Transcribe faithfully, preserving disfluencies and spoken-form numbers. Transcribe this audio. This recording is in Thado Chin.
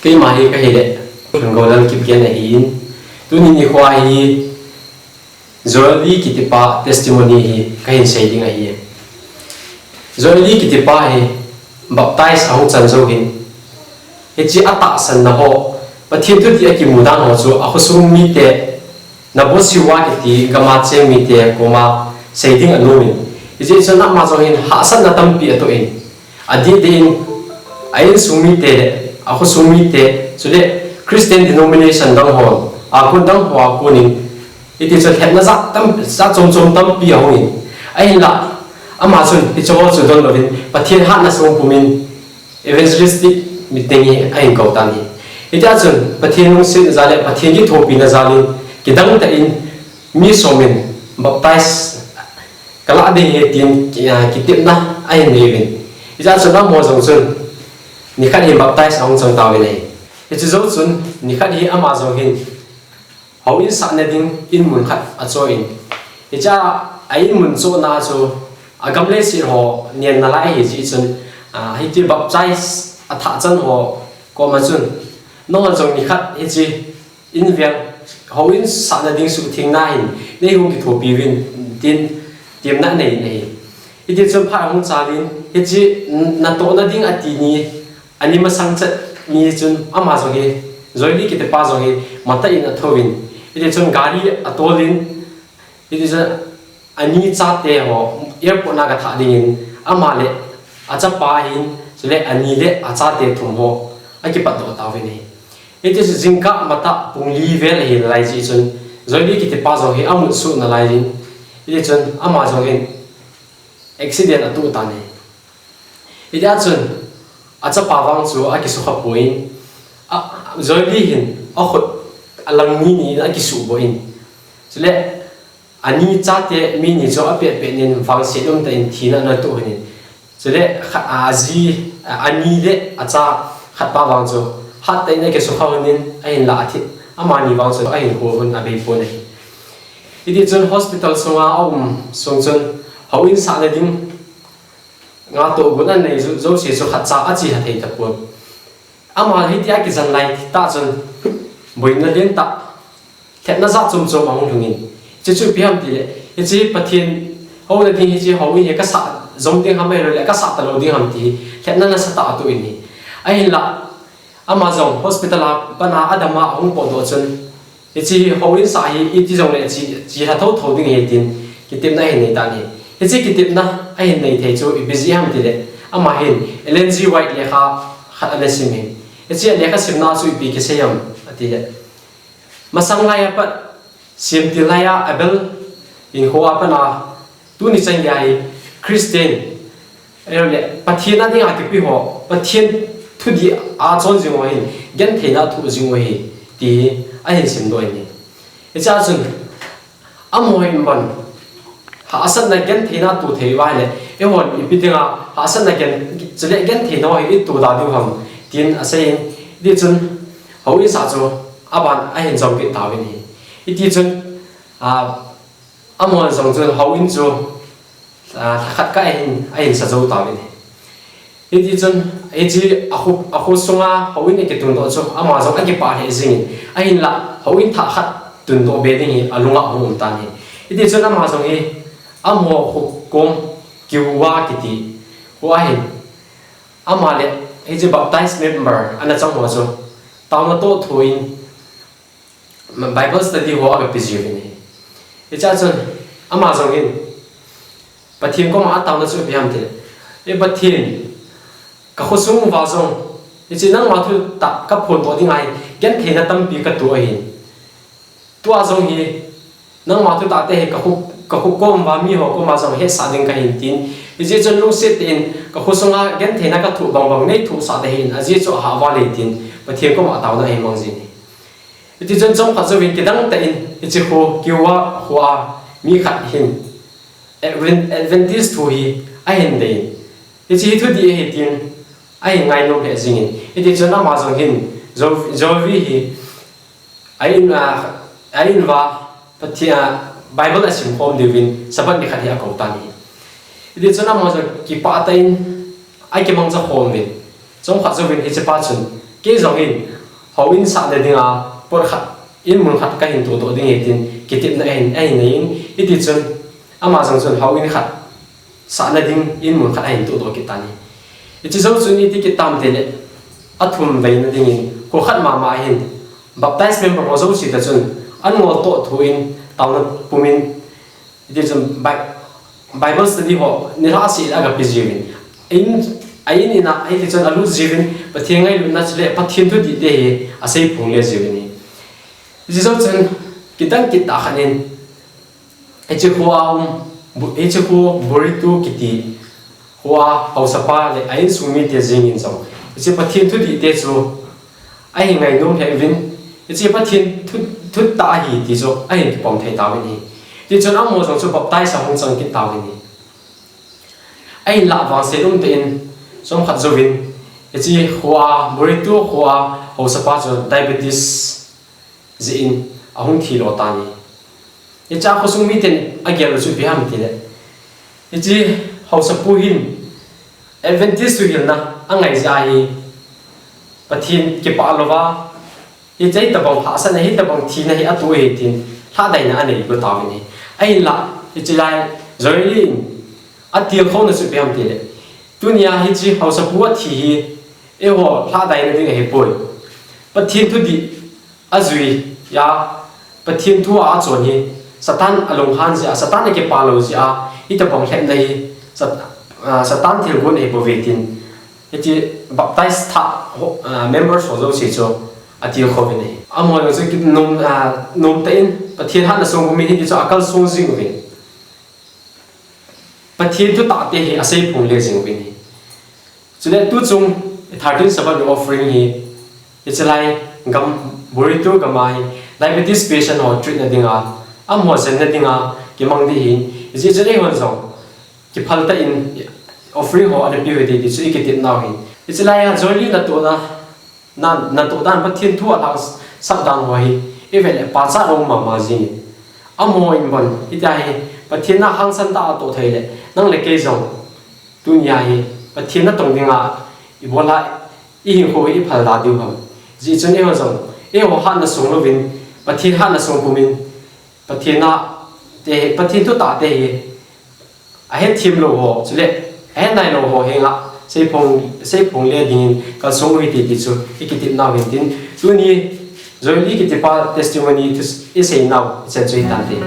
Keima hi kahile, Thangou Lalkipgen ahin, tuni nikho hi Joel Lee kitipa testimony hi kahin sei ding ahi. Joel Lee kitipa hi baptize ahung chan jou hin, hiche atahsanna ho, Pathen thudih akimu dan ho chu akhosung mite, Nabosiwa kiti gama cheng mite koma sei ding anom in, hijeh chun ama jong hin hahsatna tampi atoh in, adeh deh in, a insung mite le akhosung mite, chule Christian denomination dang hon, akon dang ho a konin, hiti chun lhepna jat tam, jat chom chom tampi ahung in, ahinla ama chun hicheho chu donlouvin Pathen hatna sung pumin evangelistic meeting hi ahin kou tan ahi. Hitia chun Pathen lungsetna jal le Pathen kithopina jal in kidang tah in mi som in baptize kalah ding ahi tin ki, ah, kitepna ahin nei uvin. Hitia chun amaho jong chun nikhat hi baptize ahung chang tauvin ahi. Hiche jou chun nikhat hi ama jong hin houin sahna ding in mun khat achoh in, hichea in mun chohna chu agam leiset ho nen nalai ahi jeh chun, ah, hiti baptize athah chan ho koma chun, nangho jong nikhat hiche in vel houin sahna ding suhthengna hin neihung kithopi uvin tin temna anei in ahi. Hiti chun phat ahung chan, hiche natohna ding ati ni, ani masang chet ni chun ama jong hi, Joel Lee kitipa jong hi matah in athouvin, hiti chun gari atolin, hiti chun ani chate ho airport na gathah dingin ama le achapa hin, chule ani le achate thum ho akipatdoh tauvin ahi. Hiti chun jingkah matah pung li vel ahi lai jeh chun Joel Lee kitipa jong hi amutsuh nalai in, hiti chun ama jong hin accident atoh tan ahi. Hitia chun achapa vang chu akisukha poi, a, Joel Lee hin akhut alang ni ni in akisuhboh in, chule ani chate mi ni chu apet pet nin vangset umtah in thina anatoh uvin, chule kha, aji, ani le acha khatpa vang chu hattah in akisukha uvin, ahinla athi, amani vang chu ahinkho uvin abei pon ahi. Hiti chun hospital sunga aum sung chun houin sahna ding ngatoh gun anei jouse chu khatcha ache lha thei tapon. Ama hitia kijen lai tah chun boina lentah, lhepna jat chom chom ahung lhungin, hiche chu ipi ham tile, hiche Pathen houna ding hiche houin hi kasah jom ding ham ahiloule kasah talou ding ham ti lhepna nasatah atoh in ahi. Ahinla ama jong hospital a pat a adama ahung potdoh chun, hiche houin sah hi iti jongle che, che lha thou thou ding ahi tin kitepna ahin nei tan ahi. Hiche kitepna ahin nei thei chu ipi jeh ham tile, ama hin Ellen G. White lekha khat ana sim in, hiche lekha simna chu ipi kisei ham atile, masang laiya pat, semtil laiya Abel hinkho a pat a, tuni chan geiya hi Christian, ahiloule Pathen a dinga kipe ho, Pathen thudih a chon jing ho hin gentheina athoh jing u ahi, ti ahin simdoh in ahi. Hichea chun amaho hin bon hahsatna gentheina ato thei uva ahile, eihon ipi dinga hahsatna gen, chule gentheina ho hi ito da diu ham, tin asei in, hiti chun houin sah chu aban ahin jom kit tauvin ahi. Hiti chun, a, amahon jong chun houin chu, a, lhakhat kah ahin, ahin sa jou tauvin ahi. Hiti chun, hiche akho, akho sunga houin akitundoh chu ama jong akipah lheh jengin, ahinla houin thah khat tundoh be ding hi alunga ahung um tan ahi. Hiti chun ama jong hi amaho kho kom Kiwa kiti kho ahin, ama le hiche baptize member ana chang ho chu taona toh thoin Bible study ho agape jiuvin ahi. Hichea chun ama jong hin Pathen koma ataona chu ipi ham tile, E Pathen, kakhosung uva jong hiche nangma thutah kaphondoh dinga hi gentheina tampi kato ahin, tua jong hi nangma thutah te hi kakho, kakho kom uva miho koma jong hetsah ding kahin tin, hijeh chun lungset tah in kakhosunga gentheina kathoh bang bang neithohsah tahih in, ajeh chu ahahval e tin Pathen koma taona ahin mang jin ahi. Hiti chun chomkhat jouvin kidang tah in hiche kho Kiwa khoa mi khat hin Advent, Adventist thu hi ahin dei in, hiche hi thudih ahi tin ahin ngainom lheh jengin, hiti chun ama jong hin Jo, Jovi hi a in, a, a in uva Pathen, a, Bible asim khom diuvin Sabbath nikhat hi akou tan ahi. Hiti chun ama jong kipah tah in akimangcha khom uvin, chomkhat jouvin hichepa chun Kei jong hin, houin sahna dinga, pot khat, in mun khat kahin tohdoh ding ahi tin, kitepna ahin, ahin neiyin, hiti chun, ama jong chun houin khat sahna ding in mun khat ahin tohdoh kit tan ahi. Hiche jou chun iti kit tam tile, athum veina dingin, kho khat mama hin, baptize member ho jouse toh chun, an ngol toh thoh in, taona pumin, hiti chun Bi-, Bible study ho, nilhah seh le aga pe jiuvin. In, a in in a, hiti chun alut jiuvin, Pathen ngailutna chule Pathen thudih te hi aseiphong le jiuvin ahi. Hiti jou chun, kidang kit tah khat in, hiche kho a um, Bu-, hiche kho Burrito kiti, kho a haosapa le a insung mite jeng in jong, hiche Pathen thudih te chu ahin ngainom lheh uvin, hiche Pathen thu, thutah ahi ti chu ahin kipom thei tauvin ahi. Hiti chun amaho jong chu baptize ahung chang kit tauvin ahi. Ahinlah vangset umtah in, chomkhat jouvin, hiche kho a, Burrito kho a haosapa chu diabetes jeh in ahung thi lo tan ahi. Hiche a khosung miten agel u chu ipi ham tile, hiche haosapu hin Adventist thuhilna angai jeh ahi, Pathen kipah louva, hiche hitobang hahsatna, hitobang thina hi atoh ahi tin, lhahdaina anei go tauvin ahi. Ahinlah, hiche lai Joeli in atilkhouna chu ipi ham tile, tunia hiche haosapu athi hi, eiho lhahdaina ding ahipoi. Pathen thudih ajui a, Pathen thu a achon hi, Satan alunghan jeh a, Satan akipah lou jeh a, hitobang lhepna hi, Sat-, ah, Satan thilgon ahibouve tin, hiche baptize thah ho, ah, members ho jouse chu atilkhouvin ahi. Amaho jong chu kinom, ah, nomtah in, Pathen hatna sung pumin hiti chun akalsong jing uvin, Pathen thutah te hi aseiphong le jing uvin ahi. Chule tuchung thirteen seven offering hi, hiche lai gam, Burrito gam a hi, diabetes patient ho treat na dinga, amaho jenna dinga kimang ding ahin, hijeh chun eihon jong kiphal tah in offering ho ana pe u hite ti chu ikitepnau ahin. Hiche lai a Joeli natohna, na, natoh dan, Pathen thu alhangsap dan ho hi, ivet le pachat aum mama jingin. Amaho in bon, hitia hi, Pathen a hangsan tah a atoh thei le, nang le kei jong, tunia hi, Pathen natong dinga, ibol a, ihinkho hi iphal da diu ham. Hijeh chun eiho jong, eiho hatna sung louvin, Pathen hatna sung pumin, Pathen a, te, Pathen thutah te hi, ahethem lou ho, chule, ahet nailou ho henga, seiphong, seiphong le dingin kalsong u hite ti chu, ikitepnau ahin tin, tuni, Joeli kitipa testimony thu iseinau, ichan chu hitante.